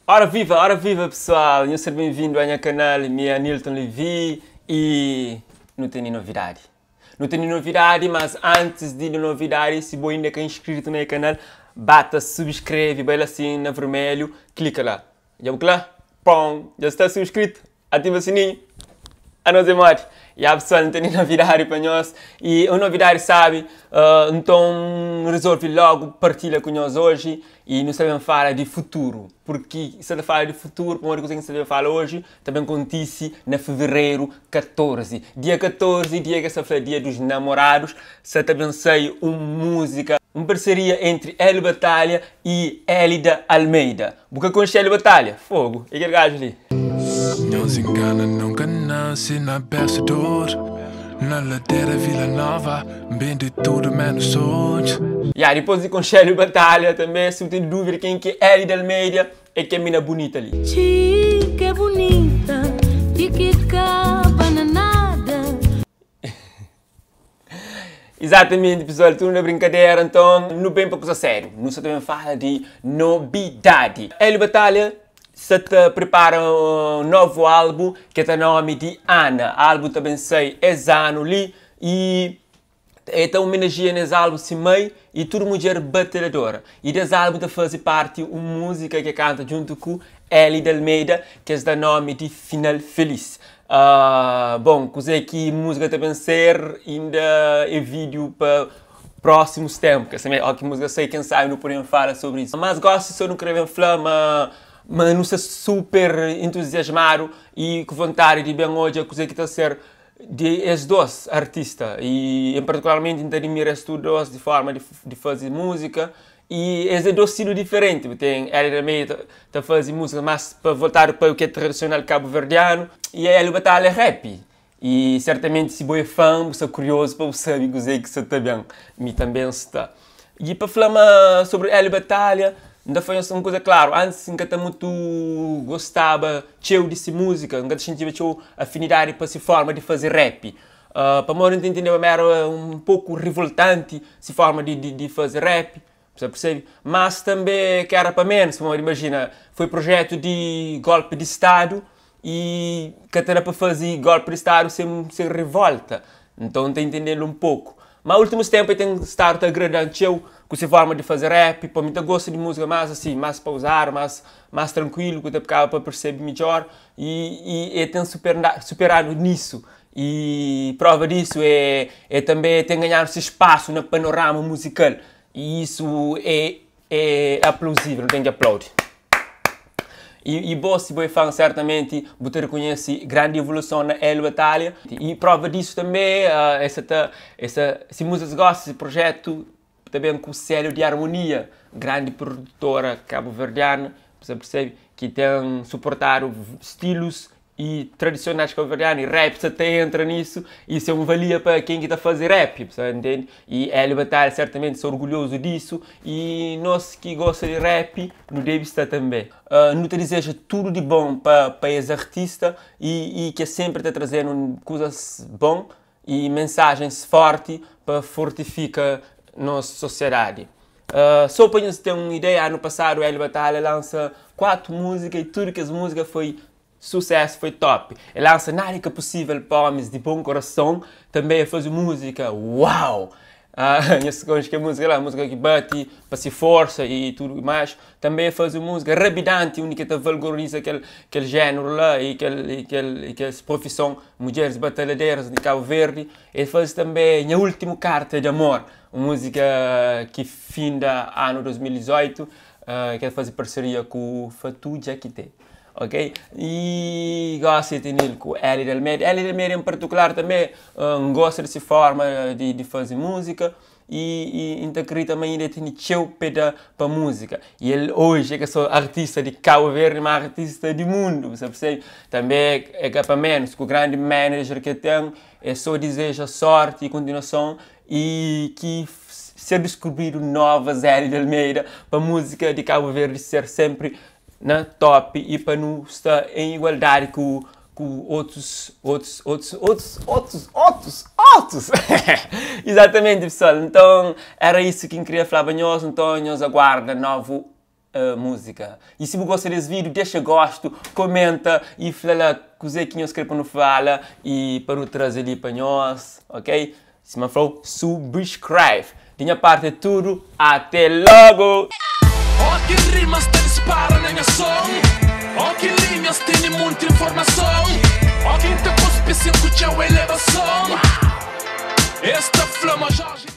Ora viva, ora viva pessoal, nhos ser bem-vindo a nha canal, mi é Anilton Levy e nu tene novidade. Nu tene novidade, mas antes de novidade, se bo ainda ka inscrito na nha canal, bata subscreve, bai lá assim na vermelho, clica lá. Dja bu kla? Pom! Dja sta subscrito? Ativa sininho! Anos é modi? Ya pessoal, N tene novidadi pa nhos e un novidadi sabi, nton N resolve logo partilha ku nhos oji e nu sta ben fala di futuru, purki sta ta fala di futuru pamodi kuze ki N sta ben fala oji ta ben kontisi na fevereru 14, dia 14, dia ki es ta fla dia dos namorados, sta ta ben sai un múzika, un parseria entri Hélio Batalha e Hélida Almeida. Bu ka konxe Hélio Batalha? Fogo! É kel gajo li. Nhos engana nunka nase na bersu d'oru Na ladera Vila Nova N bende tudu menus sonhus. Ya, dipôs di konxe Hélio Batalha tanbê, si bu ten dúvida ken ki é Hélida Almeida, É ke mina bunita li. Ti ke bunita, ti ki kaba na nada. Exatamente pessoal, tudo na brincadeira, então nu bem pa kusa sério. Nu sa ta ben fala di nobidadi. Hélio Batalha sa ta prepara um novo álbum ke ta nome di Ana. Álbum ta ben sai es ano li e E ta omenajia nes álbum si mai y tudu mudjer batalhadora. Y des álbum ta faze parti un múzika ki e kanta djuntu ku Hélida Almeida ki es da nómi di Final Feliz. Bon, kuzê ki múzika ta ben ser inda é vídiu pa prósimus ténpu. Ka sabe, óki múzika sai, ken sabe nu podem fala sobri isu. Mas gósi sô nu kre ben fla ma ma nu sta super entuziasmadu y ku vontadi di ben odja kuzê ki ta ser Di es dos artista y en partikularmenti N ta adimira es tudu dos di forma di fazi múzika y es é dos stilu diferenti. Bu ten Hélio Almeida ta fazi múzika más pa voltadu pa u ki é tradisional kabuverdianu y Hélio Batalha é rap y sertamenti si bo é fan bu sta kuriozu pa bu sabi kuzê ki sa ta ben. Mi tanbe N sta. Y pa fla ma sobri Hélio Batalha N ta fla nhos un kuza klaru, antis N ka ta mutu gostaba txeu di si múzika, N ka ta xintiba txeu afinidadi pa si forma di faze rap. Pamodi N ta intendeba ma éra un poku rivoltanti si forma di faze rap, bu ta persebe? Mas tanbe ka éra pa ménus, pamodi imajina, foi prujétu di golpi di stadu y ka ta da pa faze golpi di stadu sen rivolta. Nton N ta intende-l un poku. Ma ultimus tenpu el ten stadu ta agradan txeu ku se forma di faze rap, pa mi ta gosta di musika mas asi, mas pauzadu, mas mas trankuilu ku ta kaba pa persebe midjor y y el ten superadu nisu y prova disu é é tanbe ten ganhadu se spasu na panorama muzikal y isu é É aplauzivel, nu ten ki aplaudi. I bo, si bo é fan, sertamenti bu ta rekonhese grandi evoluson na Hélio Batalha. I prova disu tanbe, es sa ta, es sa, si múzikas gosta, si projetu ta ben ku selu di Harmonia, grandi produtora kabuverdiana, bu sa persebe, ki ten suportadu stilus E tradicionais cabo-verdiano e rap sa ta entra nisso isso é um valia pa ken ki ta faze rap bu sa intende e Hélio Batalha certamente sta orgulhoso disso e nos ki gosta di rap nu debe sta tambe nu ta deseja tudo di bom pa pa es artista e ke sempre ta trazenu kuzas bom e mensagens forti pa fortifika nos sociedade so pa nhos ten un ideia ano passado Hélio Batalha lansa 4 musica e tudo kes musica foi Sucesso foi top. E lansa nada ka possivel pa homis di bom coração também e fazi musica uau nhos conxe kel musica la musica ki bati pa si força e tudo mais também e fazi musica rabidante undi ki ta valgoriza kel kel genero la e kel e kel e kes profissão mudjeres batalhadeiras di Cabo Verde e fazi também nha ultimo carta de amor um musica ki finda ano 2018 ki el fazi parceria ku Fatou Diakité. Ok e gosi di tene-l ku Hélio de Almeida. Hélio de Almeida em partikular tanbe N gosta di se forma di faze múzika y N ta kridita ma inda el tene txeu pa el da pa múzika. Y el oji é ka sô artista di Kabu Verdi má artista di mundu, bu sa persebe? Tanbe é ka pa ménus, ku grandi manager ki el ten, é sô dizeja sorti y kontinuason y ki ser diskubridu novas Hélio de Almeida pa múzika di Kabu Verdi ser sénpri na top y pa nu sta em igualdadi ku ku otus, otus, otus, otus, otus, otus, otus! Exatamente, pessoal. Então, era isso que eu queria falar para nós. Então, nós aguarda novo música. E se você gosta desse vídeo, deixa gosto, comenta e fala coisa que nós queremos não fala e para o trazer ali para nós, ok? Se me falou, subscribe. De minha parte é tudo. Até logo! Oh, que rimas te dispara na minha som. Oh, que linhas tem muita informação. Oh, quem te cuspe sem elevação. Esta flama Jorge.